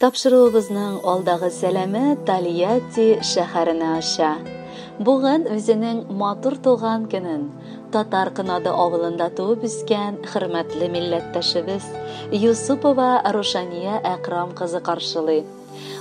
Тапшыруыбызның алдагы сәламе Тольятти шәһәренә оча. Бүген үзенең матур туган көнен Татар Кынады авылында туып үскән хөрмәтле милләттәшебез Юсупова Рушания Әкрам кызы каршылый.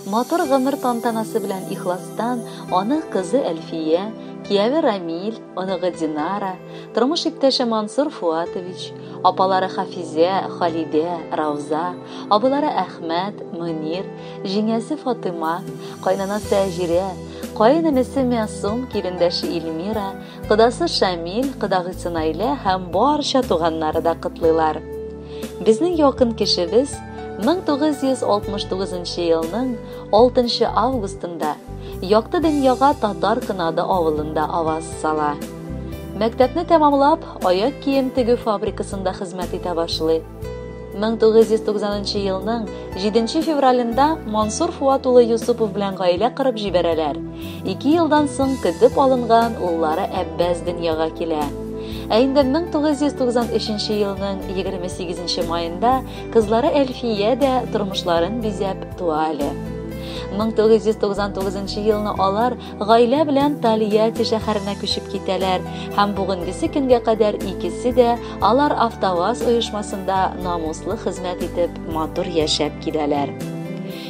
Матур гомер тантанасы белән ихластан аны кызы Әлфия, кияве Рамил, оныгы Динара, тормыш иптәше Мансур Фуатович, апалары Хафизә, Халидә, Рауза, абылары Әхмәт, Мөнир, җиңәсе Фатыйма, кайнанасы Әҗирә, каенэнесе Мәсум, килендәше Илмира, кодасы Шамил, кодагыйсы Наилә һәм барча туганнары да котлыйлар. Безнең якын кешебез 1969 елның 6 августында якты дөньяга Татар Кынады авылында аваз сала. Мәктәпне тәмамлап, аяк кием тегү фабрикасында хезмәт итә башлый. 1990 елның 7 февралендә Мансур Фуат улы Юсупов белән гаилә корып җибәрәләр. Ике елдан соң көтеп алынган уллары Әббәс дөньяга килә. Ә инде 1993 елның 28 маенда кызлары Әлфия дә тормышларын бизәп туа әле. 1999 елны алар гаилә белән Тольятти шәһәренә күчеп китәләр һәм бүгенгесе көнгә кадәр икесе дә алар АвтоВАЗ оешмасында намуслы хезмәт итеп матур яшәп киләләр.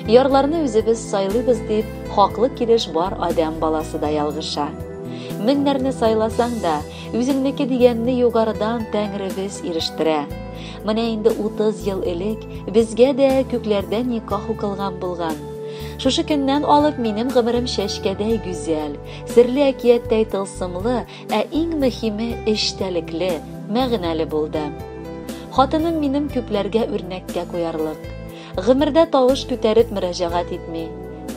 Ярларны үзебез сайлыйбыз дип, хаклы килеш бар адәм баласы да ялгыша. Меңнәрне сайласаң да, үзеңнеке дигәнне югарыдан Тәңребез ирештерә. Менә инде 30 ел элек безгә дә күкләрдә никах укылган булган. Шушы көннән алып минем гомерем чәчкәдәй гүзәл, серле әкияттәй тылсымлы, ә иң мөһиме эчтәлекле, мәгънәле булды. Хатыным минем күпләргә үрнәккә куярлык. Гомердә тавыш күтәреп мөрәҗәгать итми.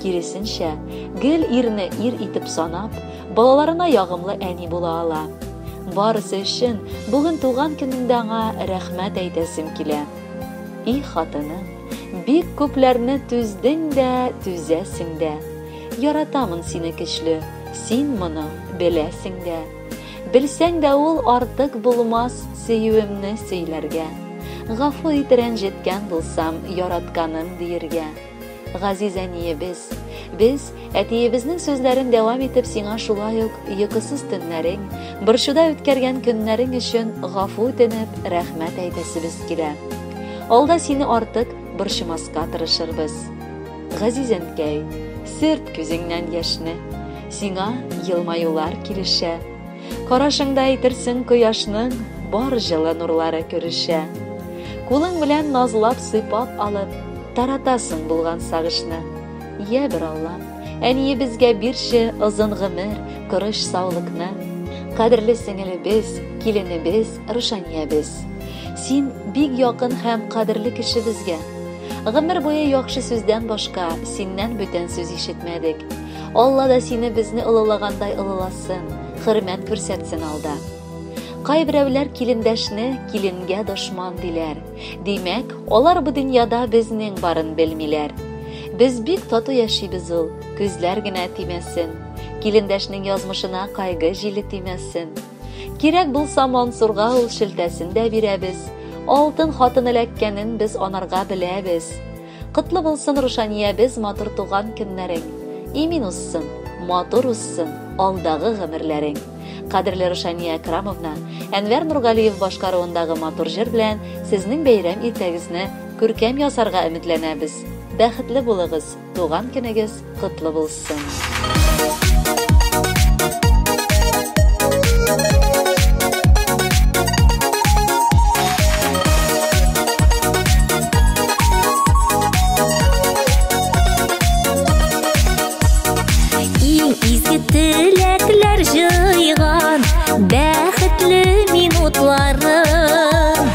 Киресенчә, гел ирне ир итеп санап, балаларына ягымлы әни була ала. Барысы өчен бүген туган көнемдә аңа рәхмәт әйтәсем килә. И хатыным, бик күпләрне түздең дә, түзәсең дә. Яратамын сине көчле, син моны беләсең дә. Белсәң дә ул артык булмас сөюемне сөйләргә. Гафу ит рәнҗеткән булсам, яратканым диергә. Газиз әниебез, без әтиебезнең сүзләрен дәвам итеп сиңа шулай ук йокысыз төннәрең, борчуда үткәргән көннәрең өчен гафу үтенеп, рәхмәт әйтәсебез килә. Алда сине артык борчымаска тырышырбыз. Газиз әнкәй, сөрт күзеңнән яшьне, сиңа елмаюлар килешә. Карашыңда әйтерсең кояшның бар җылы нурлары күрешә. Кулың белән назлап сыйпап алып, таратасың булган сагышны. Йә бер Аллам, әниебезгә бирче озын гомер, корыч саулыкны. Кадерле сеңелебез, киленебез, Рушаниябез. Син бик якын һәм кадерле кеше безгә. Гомер буе яхшы сүздән башка синнән бүтән сүз ишетмәдек. Алла да сине безне олылагандай олыласын, хөрмәт күрсәтсен алда. Кайберәүләр килендәшне киленгә дошман диләр. Димәк, алар бу дөньяда безнең барын белмиләр. Без бик тату яшибез ул, күзләр генә тимәсен. Килендәшнең язмышына кайгы җиле тимәсен. Кирәк булса Мансурга ул шелтәсен дә бирәбез. Алтын хатын эләккәнен без анарга беләбез. Котлы булсын Рушаниябез матур туган көннәрең. Имин узсын, матур узсын алдагы гомерләрең. Кадерле Рушания Әкрамовна, Әнвәр Нургалиев башкаруындагы матур җыр белән сезнең бәйрәм иртәгезне күркәм ясарга өметләнәбез. Бәхетле булыгыз, туган көнегез котлы булсын. Иң изге теләкләр җыйган бәхетле минутларым.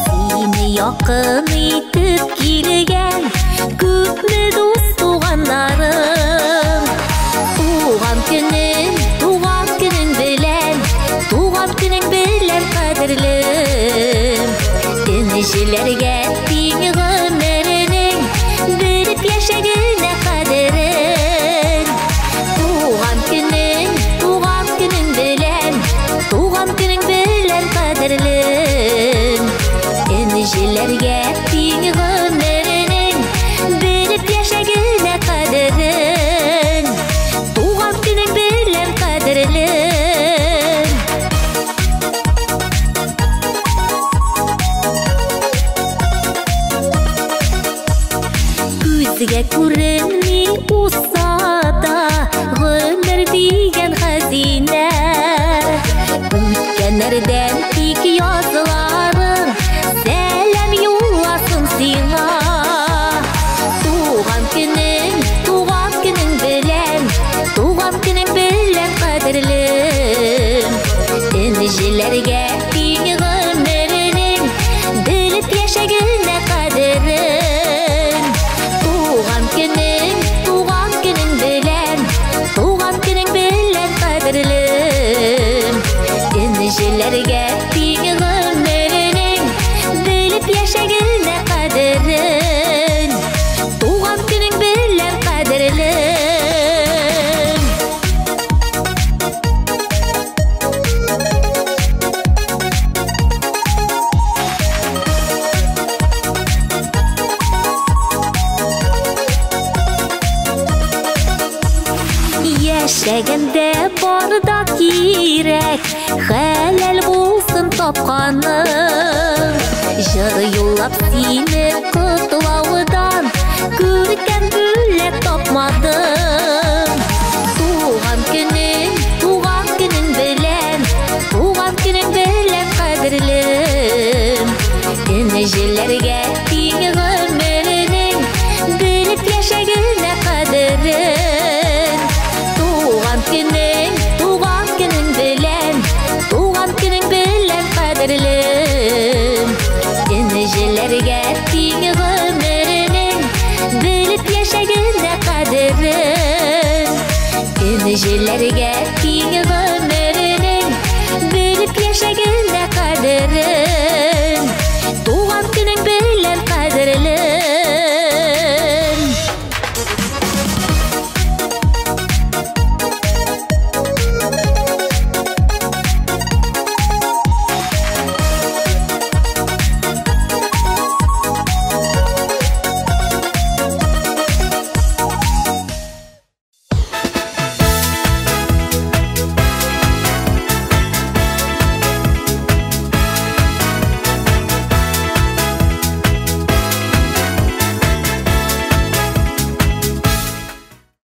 Сине якын итеп килгән күпме дус туганнарым. Туган Күренми узса да гомер дигән хәзинә. Үткәннәрдән тик язларың сәлам юлласын сиңа. Туган көнең белән, туган көнең белән, кадерлем. Энҗеләргә тиң гомеренең белеп яшәгенә кадерен. Туган көнең белән, туган көнең белән, кадерлем. Энҗеләргә тиң гомеренең белеп яшәгенә кадерен. Туган көнең белән, кадерлем. Яшәгәндә бар да кирәк, хәләл булсын тапканың. Җыр юллап сине котлаудан күркәм бүләк тапмадым. Туган көнең белән, туган көнең белән, кадерлем. Энҗеләргә тиң гомеренең белеп яшәгенә кадерен. Туган көнең белән, туган көнең белән, кадерлем. Энҗеләргә тиң гомеренең белеп яшәгенә кадерен. Энҗеләргә тиң гомеренең белеп яшәгенә